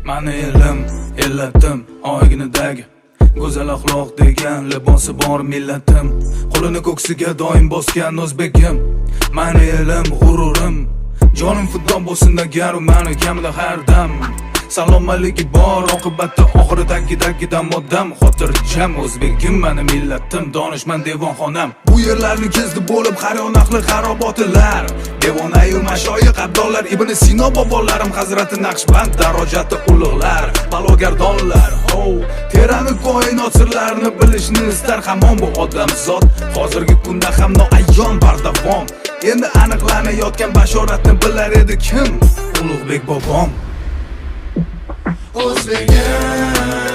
Mani elim, ellatim, oyginidagi go'zal axloq degan libosi bor millatim, qo'lini ko'ksiga doim bosgan o'zbekim. Mani elim, g'ururim, jonim fido bo'lsin agar mani kamida har dam salomatligi bor, oqibatda oxiri tagidagidan odam xotirjam. O'zbegim, mani millatim, donishmand devonxonam. Bu yerlarni kezdi bo'lib har yon ahli xarobotilar, devonayu mashoyiq abdollar, Ibn Sino bobolarim, Hazrati Naqshband darojati ulug'lar, balogardonlar. Ho, terani koinot sirlarini bilishni istar hamon bu odamzod. Hozirgi kunda ham noayon bardavom endi aniqlanayotgan bashoratni bilar edi kim? Ulug'bek bobom. O'zbegim.